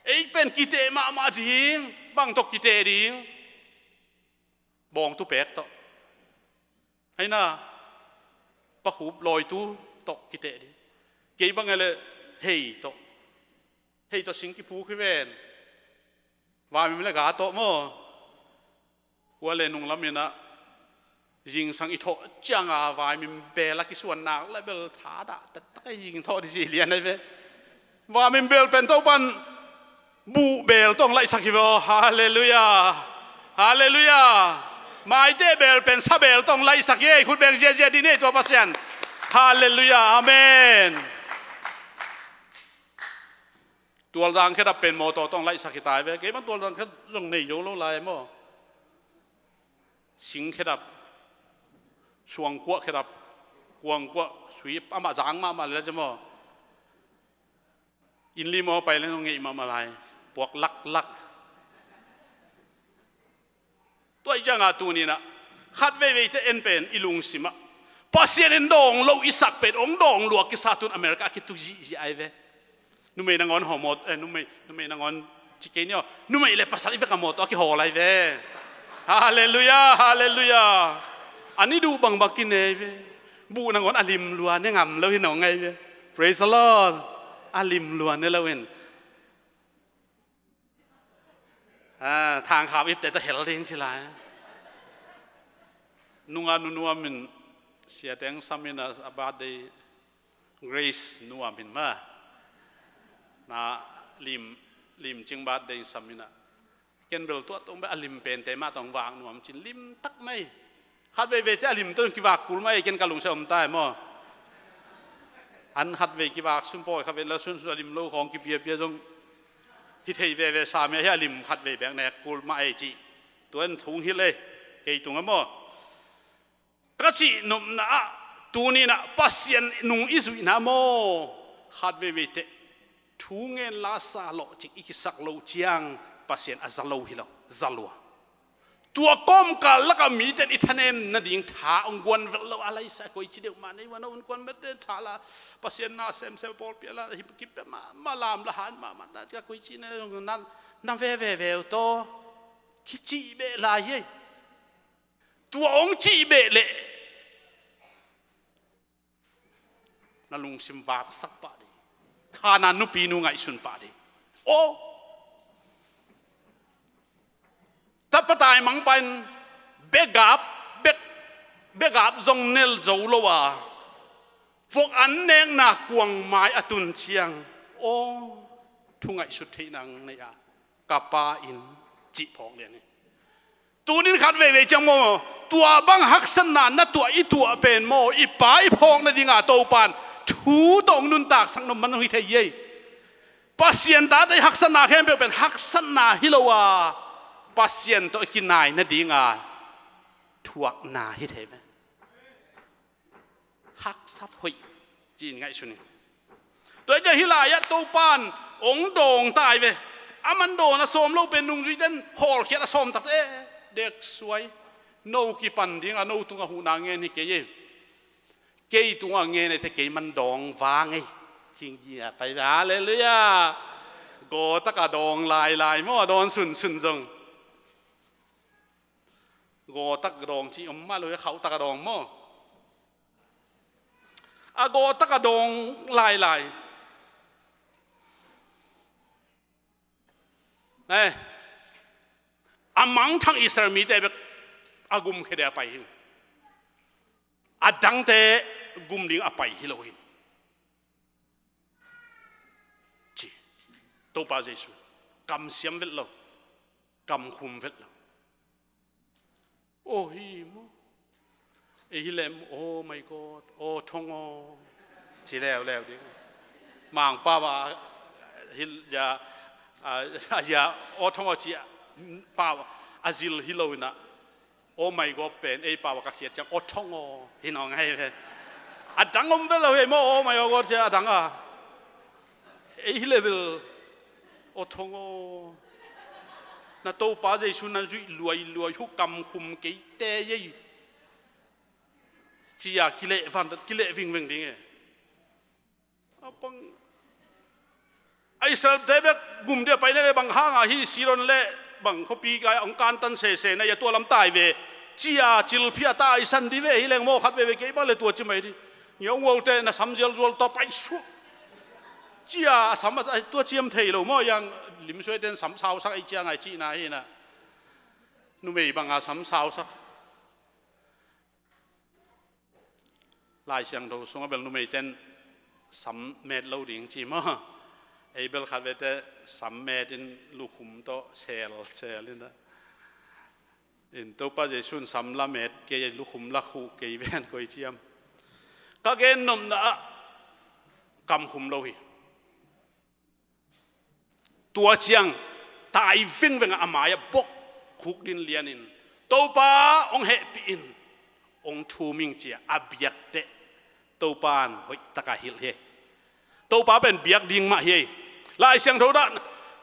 Ei pen kiteh mahmah ding, bang tawh kiteh ding? Bawngtu pek tawh. Ahi na, pakhup lawitu tawh kiteh ding. Kei bang e le hei tawh. Hei tawh sing kiphuk hi ven. Vaimim le ga tawh maw. Ua le nung lamin ah zingsang i thawh ciangin vaimim bel a kisuan nak le bel thadah taktak a zing thawh ding ci lian ahi ve. Vaimim bel pen Topa'n buh bel tawh hong laihsak hi ve aw. Halleluiah. Halleluiah. Maite bel pen sa bel tawh hong laihsak hi ei. Khut beng ziazia dih ni ei tua Pasian. Halleluiah. Amen. Tualzang khedap pen mawtaw tawh hong laihsak hi ta hi ve. Kei bang tualzang khedap zong nei zo lo lai maw. Sing khedap, suangkuah khedap, kuangkuah, sui amah zang mahmah le ci maw. Inn lim aw pai leng hong ngeih mahmah lai. Puak laklak. Tua ahih ciangin tuni-in ah khat veivei teh en pen i lungsim ah Pasian in dawng lo i sak pen hong dawng lua kisa tun America a kitu zihziah ahi ve. Numei nangawn hawm aw, eh, numei, numei nangawn ci kei ni aw. Numei le pasal i vek a mawtaw a kihawl ahi ve. Halleluiah, halleluiah. A ni duh bangbang kinei ve. Buh nangawn a lim lua ne ngam lo hi nong ahi ve. Praise the Lord. A lim lua ne lo in. Ah, thangkhau ipte tawh hel ding ci lai. Nunga nunuam in siate hong sam in a, a birthday Grace nuam in mah. Na lim, lim cing birthday sam in a. Ken bel tua tong bel a lim pente mah tawh vak nuam cin lim tak mai. Khat veivei teh a lim tawh kivak kul mah ei, ken ka lungsia om ta ei maw. An khat vei kivak sun pawi khat vei la sunsun a lim lo khawng kipiapia zong hi thei veve sa mia hi a lim khat vei bek nek kul mah ei cih. Tua in thu hong hilh ei, kei tungah maw. Ka cih nopna ah tuni-in ah Pasian nung i zuihna maw. Khat veivei teh thu ngen la sa lawhcing i kisak loh ciang Pasian a za lo hi lo, za lua. Tua kawmkal lakah mite in i thanem nading tha hong guan velh lo a laisa koici deuh mah nei ua no un kuan mete tha la Pasian na semsem pawlpi a la hi kipia mah, mah lam la han mah, mah na ka koici na, na veve veu taw. Kicih beh lai hi ei. Tua hong cih beh leh na lungsim vaksak pah ding. Khanan nupinu ngaihsun pah ding. Aw. Tapa taimang pa in begap, bek, begap zong nel zo lo a. Vok an nekna kuang mai a tun ciang. Aw. Thu ngaihsut theih nang nei a. Ka pa in cih phawk lian hi. Tunin khat veivei ciang maw, tua bang haksatna na tuah i tuah pen maw, i pa i phawk nadinga Topan thu tawh hong nuntaksak nop man hong hi thei hi ei. Pasian tate i haksatna khempeuh pen haksatna hi lo a, Pasian tawh i kinai nadinga thuakna hi thei ve. Haksat hoih ci-in ngaihsun hi. Tua hi ciang hih lai-ah Topan hong dawng ta hi ve. A man dawn a sawm lo pen nungzuite in hawlkhiat a sawm takte, eh, deksuai. No kipan dinga no tungah huhna ngen hi kei e. Kei tungah ngen e te kei man dawng vang ei. Cinggia pai ve. Halleluiah. Gawtak a dawng lailai maw, a dawn sunsun zong. Gawtak dawng cih om mah lo hi, khauhtak a dawng maw. A gawtak a dawng lailai. Eh, a mangthang Israel mite bek a gumkhia ding a pai hi. A dangte gum ding a pai hi lo hi. Ci. Topa Jesu. Kamsiam vet lo. Kamkhum vet lo. Aw hi maw? Ei hi lem, oh my God, aw thong aw. Ci leuleu ding. Mangpau a, hi, ya, a, a, ya, aw thong aw ci a, pau a zil hi lo ina. Oh my God pen, ei pau a ka khiat ciang, aw thong aw. Hi nong ai ve. A dang om ve lo hi maw, oh my God ci a dang a. Ei hi level, aw thong aw. Na Topa Jesu na zuih luai luai hu kamkhum kei te ei. Ci a kileh van, kileh vingveng ding e. A pang, a Israel te bek gum dia pai ne le bang hang a hi Sidon le bang khuapi kai ong kantan sese na ya tua lam tai ve. Ci a cilphia taisan di ve hi leng maw khat veve kei bang le tua ci mai di. Ngiau ngau te na sam zialzual ta pai suak. Ci a a sam a tua ciam thei lo maw yang limsuai ten sam sausak ei ciang ai ci na hi na. Numei bang a sam sausak. Lai Siangtho sungah bel numeiten sam met lo ding ci maw? Ei bel khat vete sam met in lukhum tawh sel sel in a. In Topa Jesu in sam la met kei, lukhum la khuh kei ven koi ciam. Ka gen nopna ah kamkhum lo hi. Tua ciang tai vengveng a mai-ah bok khukdin lianin Topa hong hehpih in hong thum ing ci-a a biakteh Topa in hoihtaka hilh hi. Topa pen biak ding mah hi. Lai Siangtho dah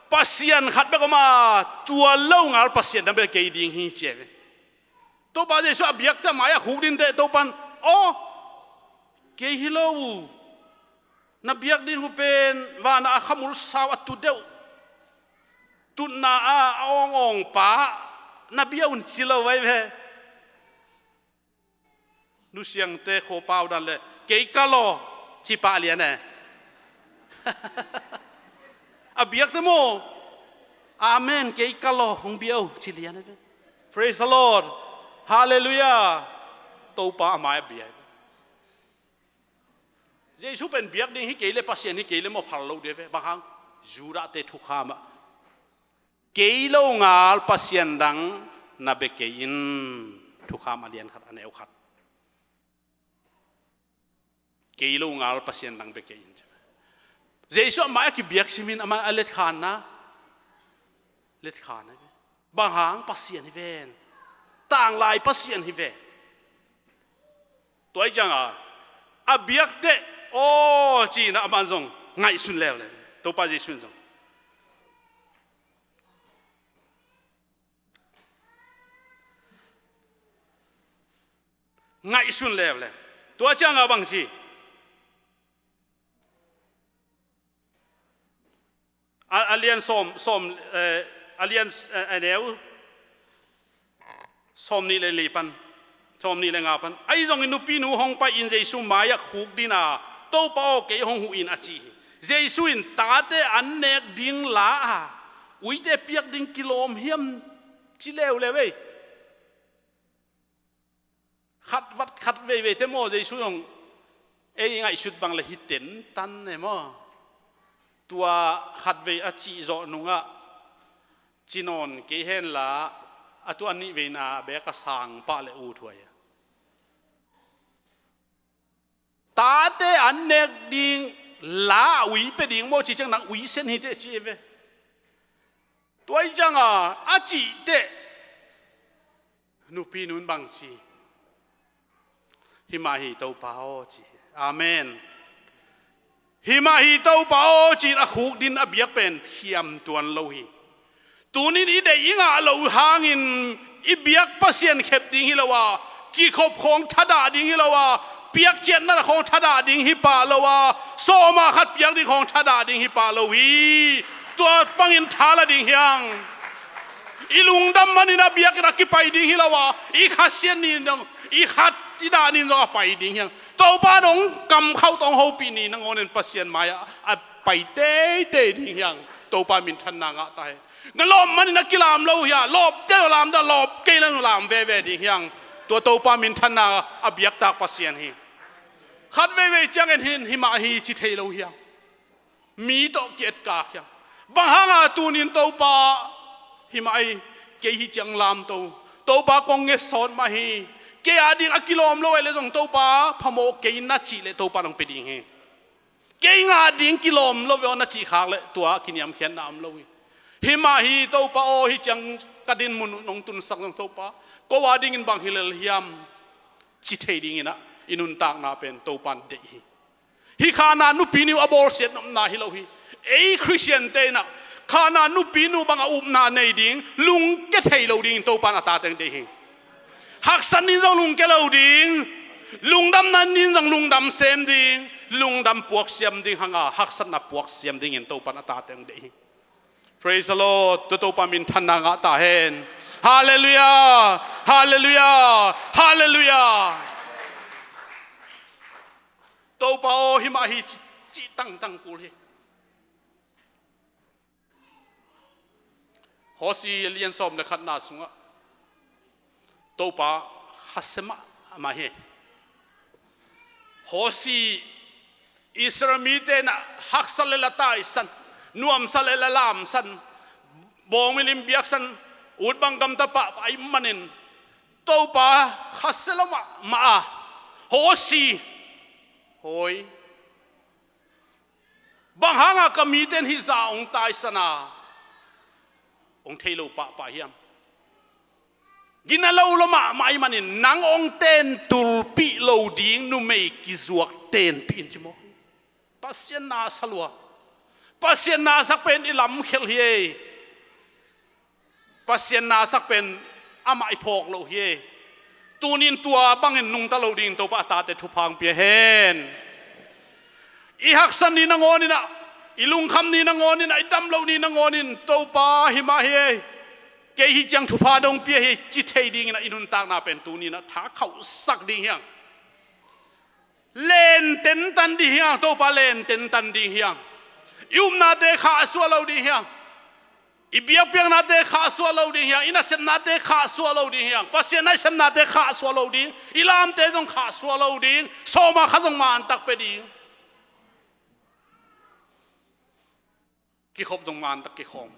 Pasian khat bek om a, tua lo ngal Pasian dang bek kei ding hi ci-a. Topa Jesu a biakte a mai-ah khukdinteh Topa in aw kei hi lo. Na biak ding uh pen vanah a khamul sau a tu deuh tutna a awngawng pa na bia un ci lo vai ve. Nusiangte khua pau dan le kei ka law ci pah lian e. A biakte maw? Amen, kei ka law hong bia uh ci lian e ve. Praise the Lord. Hallelujah. Topa a mai a bia e. Jesu pen biak ding hi kei le Pasian hi kei le maw phal lo ding ve. Bang hang? Judahte thukham ah kei lo ngal Pasian dang na bia kei in. Thukham a lian khat a neu khat. Kei lo ngal Pasian dang bia kei in. Jesu a mai a kibiak simin a mai a letkhanna. Letkhanna hi ve. Bang hang? Pasian hi ven. Tanglai Pasian hi ve. Tua hi cianga a biakteh aw ci-in a man zong ngaihsun leuleu. Topa Jesu in zong ngaihsun leuleu. Tua cianga bang ci? A, a lian sawm, sawm, eh, a lian, eh, a neu sawm nih le li pan, sawm nih le nga pan. Ahi zongin nupinu hong pai-in Jesu mai-ah khukdin a, Topa aw kei hong huh in a ci hi. Jesu in tate an nek ding la a uite piak ding kilawm hiam ci leuleu ei. Khat vat khat veivei te maw Jesu zong ei ngaihsut bang le hi tentan ne maw? Tua khatvei a cih zawh nungah ci nawn kei henla a tua nih veina bek a sang pah le ut huai a. Tate an nek ding la a ui pia ding maw ci ciang nang ui sen hi teh ci ve. Tua hi cianga a cih teh nupi nun bang ci? Himah hi Topa aw ci. Amen. Himah hi Topa aw ci-in a khukdin a biak pen phiam tuan lo hi. Tunin i deih i ngah loh hangin i biak Pasian khep ding hi lo a, kikhop khawng thadah ding hi lo a, piakkhiatna khawng thadah ding hi pah lo a, sawma khat piak ding khawng thadah ding hi pah lo hi. Tua bangin tha la ding hiang. I lungdam manin a biakinn a kipai ding hi lo a, i kha sian ni dong, i khat i dah nin zong a pai ding hiang. Topa dong kamkhauh tawng hopih ni nangawnin Pasian mai-ah a pai teitei ding hiang. Topa minthanna ngah ta hen. Na lawp manin a kilam lo hia? Lawpte na lam dah, lawp kei na lam veve ding hiang. Tua Topa minthanna a biaktak Pasian hi. Khat veivei ciangin hin himah hi ci thei lo hiang. Mi tawh ki-etkak hiang. Bang hanga tunin Topa himah hi, kei hi ciang lamto, Topa kong nget sawt mah hi, kei a ding a kilawm lo eh le zong Topa phamawh kei na cih leh Topa nong pe ding hi. Kei ngah ding kilawm lo ve aw na cih khak leh tua kiniamkhiatna om lo hi. Himah hi Topa aw, hi ciang ka din mun uh nong tunsak zong Topa, ko a dingin bang hi lel hiam ci thei dinginah i nuntakna pen Topan deih hi. Hi khana nupi nu a bawlsiat nopna hi lo hi. Ei Khristiante inah khana nupi nu banga upna nei ding, lungke thei lo dingin Topan a tate hong deih hi. Haksat nin zong lungke lo ding, lungdamna nin zong lungdam sem ding, lungdam puaksiam ding hanga haksatna puaksiam dingin Topan a tate hong deih hi. Praise the Lord. Tua Topa minthanna ngah ta hen. Halleluiah. Halleluiah. Halleluiah. Topa aw, himah hi ci, ci tangtang kul hi. Hosea lian sawm le khatna sungah Topa khasia mahmah hi. Hosea Israel mite inah haksa le la taisan, nuamsa le la lamsan, bawngmilim biaksan, ut bang gamta pahpah ahih manin Topa khasia lo mahmah a, Hosea, hoi, bang hanga ka mite in hih zah hong taisan a, hong thei lo pahpah hiam? Gina lo lo mahmah ahih manin nang hong tentulpih lo ding numei kizuak tenpih in ci maw. Pasian na sa lua. Pasian na sak pen i lamkhelh hi ei. Pasian na sak pen amah i phawk loh hi ei. Tunin tua bangin nungta lo dingin Topa a tate thupha hong pia hen. I haksat ni nangawninah, i lungkham ni nangawninah, i dam loh ni nangawnin Topa himah hi ei, kei hi ciang thupha dong pia hi ci thei dinginah i nuntakna pen tuninah tha khauhsak ding hiang. Len tentan ding hiang, Topa len tentan ding hiang. I upnate khahsuah lo ding hiang. I biakpiaknate khahsuah lo ding hiang. I nasepnate khahsuah lo ding hiang. Pasian nasepnate khahsuah lo ding. I lamte zong khahsuah lo ding. Sawma kha zong mantak pia ding. Kikhop zong mantak kikhawm.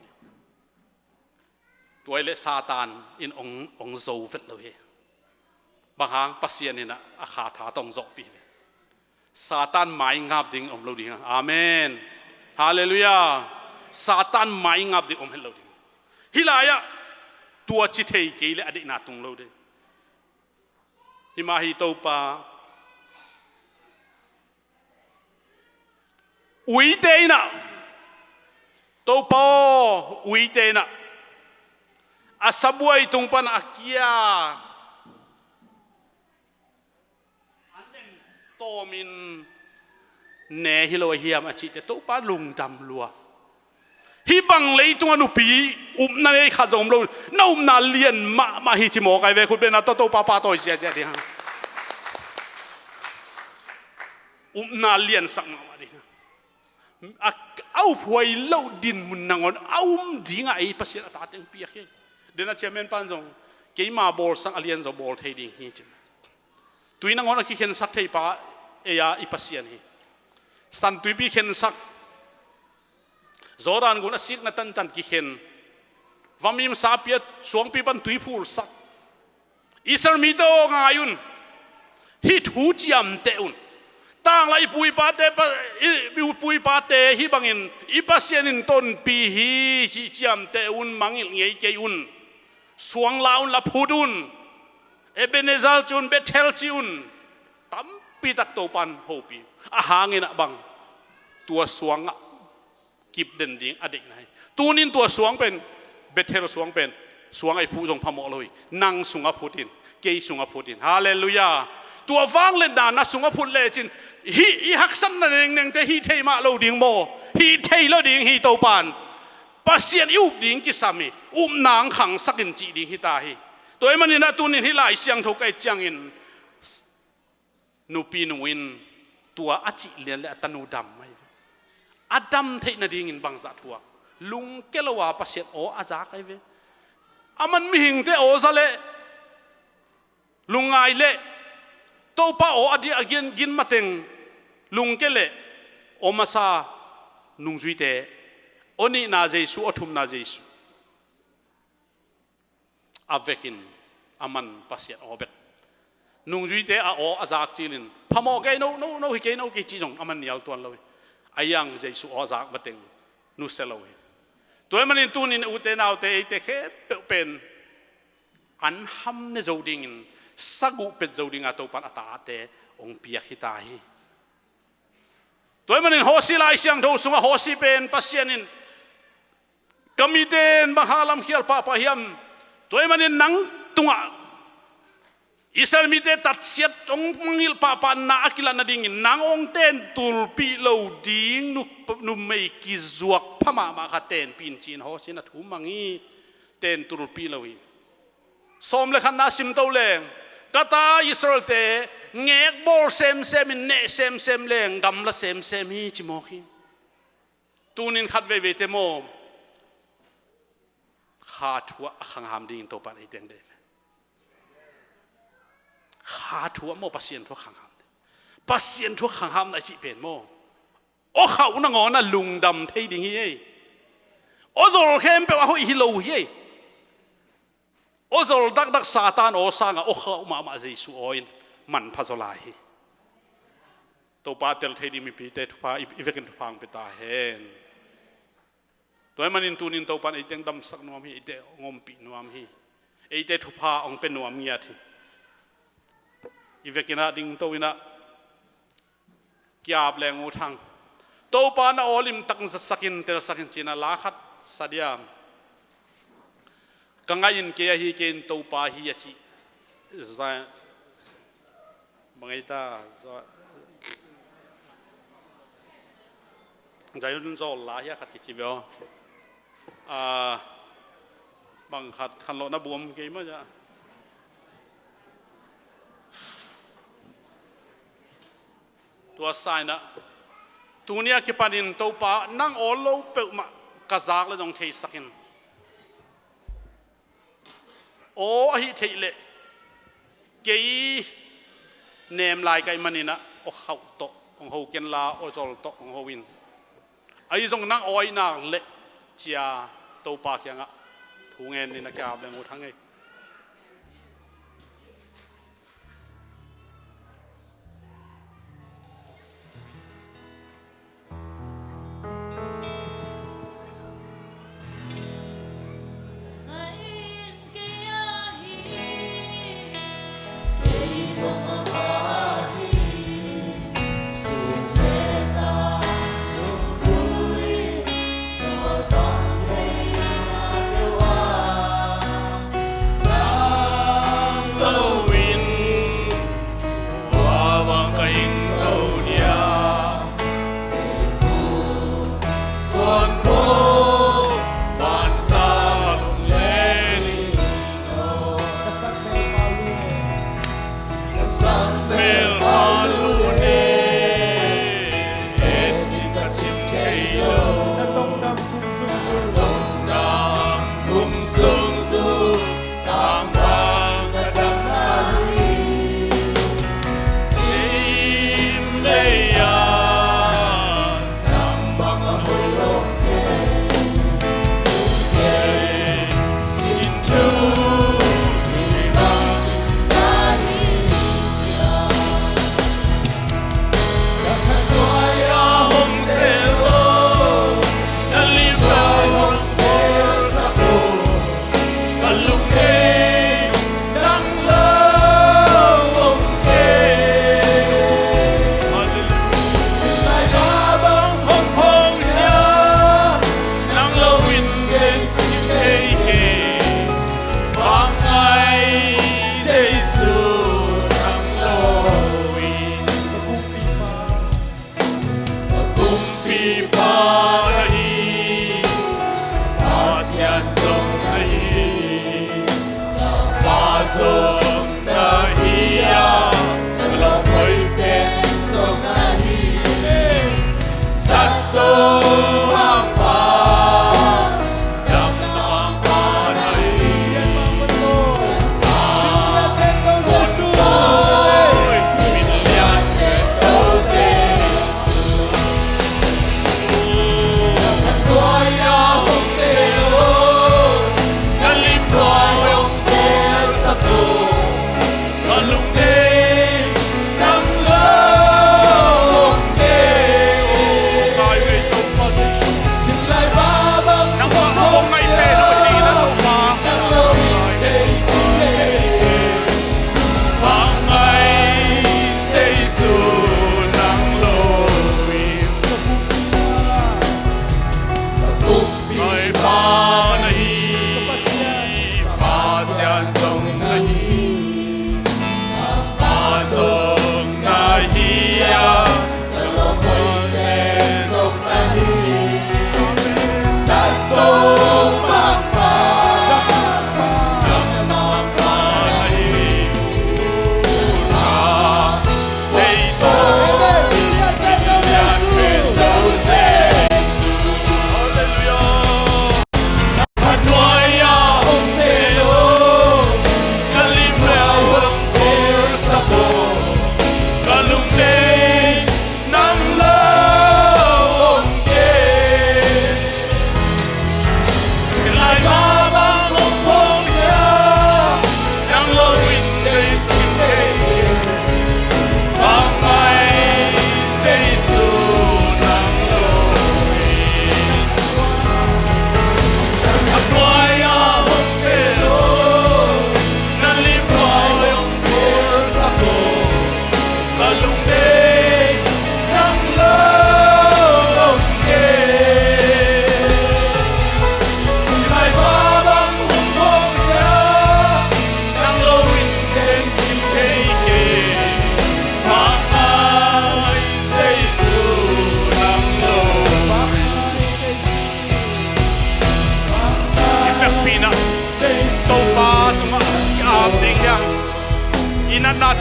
Tua i le Satan in ong, ong zo vet lo hi. Bang hang? Pasian in a, a kha tha tawh ong zawhpih ve. Satan maingap ding om lo ding. Amen. Halleluiah. Satan maingap ding om het lo ding. Hih lai-ah tua ci thei kei le a deihna tung lo ding. Himah hi Topa. Uite inah, Topa aw, uite inah a sabuai tung pan a kia an en tawmin ne hi lo a hiam a cihte Topa lungdam lua. Hih bang leitung a nupi upna nei khat zong om lo. Na upna lian mahmah hi ci mawk ai ve, khut bena tawh Topa pahtawi ziahziah ding hang. Upna liansak mahmah ding hang. A, a uphuai loh dinmun nangawn a um dingah ei Pasian a tate hong piak hi. Dena chairman pan zong keima bawlsang a lian zong bawl thei ding hi ci. Tui nangawn a kikhensak thei pa ei a i Pasian hi. San tuipi khensak. Jordan gun a sikna tantan kikhen. Vamim sapi a suangpi pan tui phulsak. Israel mite aw, ngai un. Hih thu ciamteh un. Tangla i pu i pate pa, i, i pu i pate hih bangin i Pasian in tonpih hi cih ciamteh un, mangngilh ngei kei un. Suang la un, la phut un. Ebenezer ci un, Bethel ci un. Tampitak Topan hopih. A hangin ah bang, tua suangah kip den ding a deihna hi. Tunin tua suang pen, Bethel suang pen, suang a i phuh zong phamawh lo hi. Nang sungah phut in, kei sungah phut in. Halleluiah. Tua vangliatna na sungah phut lecin, hih i haksatna nengnengte hih thei mah lo ding maw? Hih thei lo ding hi. Topan Pasian i up ding kisam hi. Upna hong khangsak in cih ding hi ta hi. Tua ahih manin ah tunin hih Lai Siangtho ka et ciangin, nupi nu in tua a cih lian le a tanu dam mai ve. A dam theih nadingin bangzah thuak? Lungke lo a Pasian aw a zak ahi ve. Aman mihingte aw za leh, lungngai leh, Topa aw a di a gin, gin mateng lungke leh, aw masa nungzuite, aw nihna Jesu, aw thumna Jesu. A vekin aman Pasian aw bek. Nungzuite a aw a zak cilin, phamawh kei no, no, no hi kei, no kei cih zong aman nial tuan lo hi. A iang Jesu aw a zak mateng nusia lo hi. Tua ahih manin tunin ute naute, eite khempeuh pen an ham ne zo dingin, saguh pet zo dinga Topan a tate hong piak hi ta hi. Tua ahih manin Hosi Lai Siangtho sungah Hosi pen Pasian in, ka mite in bang hang lamkhial pahpah hiam? Tua ahih manin nang tungah Israel mite tatsiat hong mangngilh pahpahna a kilat nadingin nang hong tentulpih lo ding nu, numei kizuak pha mahmah khat tenpih in ci-in Hosi in a thu mang hi. Tentulpih lo hi. Sawm le khatna simto leng, ka ta Israel-te ngekbawl semsem in, neh semsem leng gamla semsem hi, ci mawk hi. Tunin khat veiveite maw, kha thu ah a khangham dingin Topan ei teng deih ve. Kha thu ah maw, Pasian thu a khangham ding. Pasian thu a khanghamna i cih pen maw, aw khauh nangawn a lungdam thei ding hi ei. Aw zol khempeuh a hoih hi lo hi ei. Aw zol dakdak Satan aw sangah aw khauh mahmah Jesu aw in manpha zaw lai hi. Topa tel thei ding mipite thupha i, i vekin thupha hong pia ta hen. Tua ahih manin tunin Topan ei teng damsak nuam hi, ei teng hong ompih nuam hi. Ei teng thupha hong pia nuam ngiat hi. I vekin ah dingto in ah, Kiap Leng U Thang, Topa na aw limtak zatsakin, telsakin ci-in ah la khat sa diam? Ka ngaih in kei ahi, kei in Topa hi a cih. Za-, bang ei ta, za-, Zion Zawl la hi a khat kici ve aw. Ah, bang khat khanlawhna buam kei mah ja. Tua sa in ah, tuni a kipanin Topa nang aw lo peuhmah ka zak leh zong theisak in. Aw ahih theih leh kei nem lai ka hih manin ah aw khauh tawh hong ho ken la, aw zol tawh hong ho in. Ahi zong nang aw ahih nak leh ci-a Topa kiangah thu ngen ni, na Kiap Leng U Thang ei.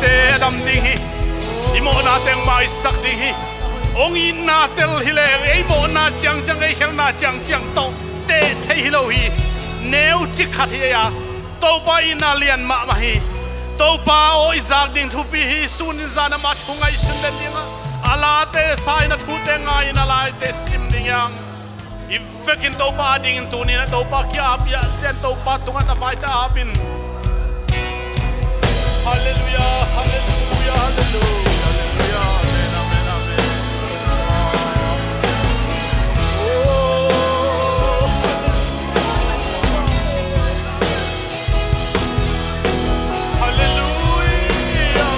Te a dam ding hi. I mawhna teng maisak ding hi. Hong itna tel hi leng ei mawhna ciangciang, ei khelhna ciangciang tawh teh thei hi lo hi. Neu cik khat hi ei a, Topa itna lian mahmah hi. Topa aw, i zak ding thupi hi. Sunin zan amah thu ngaihsun den dingah, a late sa in, a thute ngai in, a laite sim ding hiang. I vekin Topa a dingin tuni-in ah Topa kia ap i ah, Topa tungah na vaite ap in. Halleluia, halleluia, halleluia, halleluia. Amen, amen, amen. Oh. Halleluia.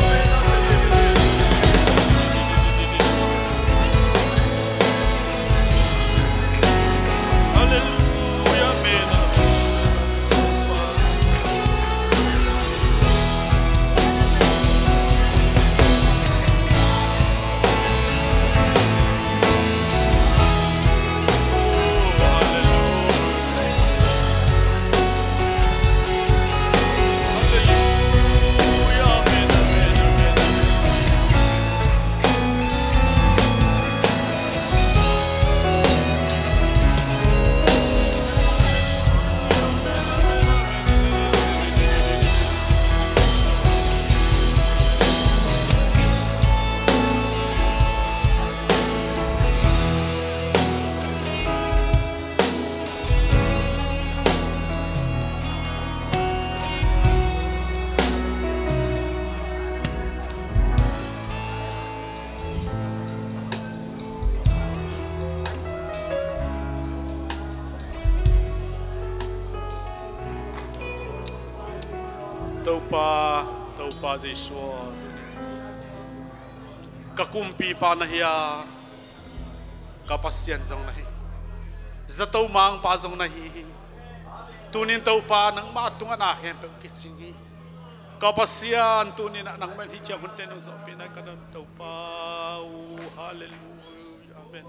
Halleluia. Amen. Topa, Topa Jesu aw, ka kumpipa na hi a, ka Pasian zong na hi, zato mangpa zong na hi hi. Tunin Topa nangmah tungah na khempeuh kicing hi. Ka Pasian, tunin ah nangmah in hih ciang hunte nong zawhpihna ka dam Topa uh. Halleluia. Amen.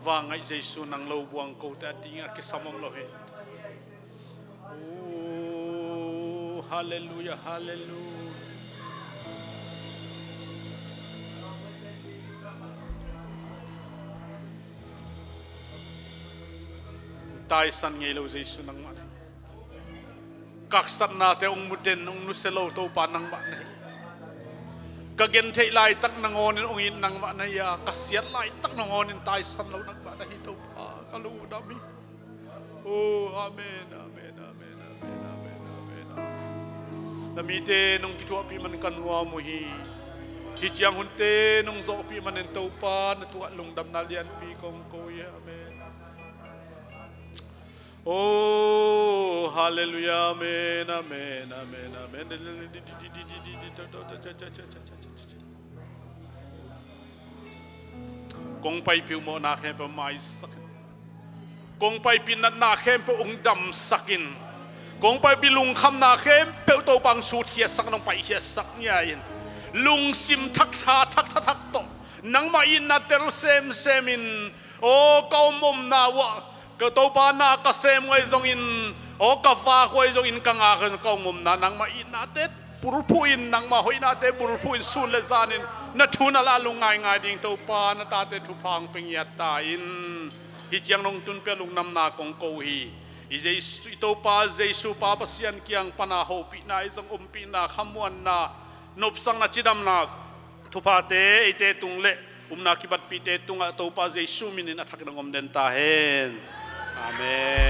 Vangngaih Jesu, nang lo buang kote a dingin a kisam om lo hi. Oh, halleluia, halleluia. Taisan ngei lo Jesu nangmah na hi. Ka haksatnate hong mu den, hong nusia lo Topa nangmah na hi. Ka gentheih laitak nangawnin hong it nangmah na hi a, ka siat laitak nangawnin taisan lo nangmah na hi Topa, ka lungdam hi. Oh, amen, amen, amen. Na mite nong kithuahpih man ka nuam uh hi. Hih ciang hunte nong zawhpih manin Topa na tungah lungdamna lianpi kong ko hi. Amen. Oh, halleluia, amen, amen, amen, amen. Kong paipih uh mawhna khempeuh maisak in. Kong paipih natna khempeuh hong damsak in. Kong paipih lungkhamna khempeuh Topa hong sutkhiatsak, hong paikhiatsak ngiat in. Lungsim thak tha, thak tha, thak tawh nangmah itna tel semsem in. Aw, ka om omna uh ah, ka Topa na ka sem uh ahi zongin, aw, ka vak uh ahi zongin, ka ngak uh ahi zongin, ka om omna nangmah itnate bulphuh in, nangmah hoihnate bulphuh in, sun le zanin na thu na la lungngaingai ding Topa, na tate thupha hong pia ngiat ta in. Hih ciang nong tunpih a lungdamna kong ko uh hi. I Jesu, i Topa Jesu Pa Pasian kiang pana hopihna ahi zong, ompihna, khamuanna, nopsakna, cidamna, thuphate eite tung le upna kibatpihte tungah Topa Jesu minin a thakin hong om den ta hen. Amen.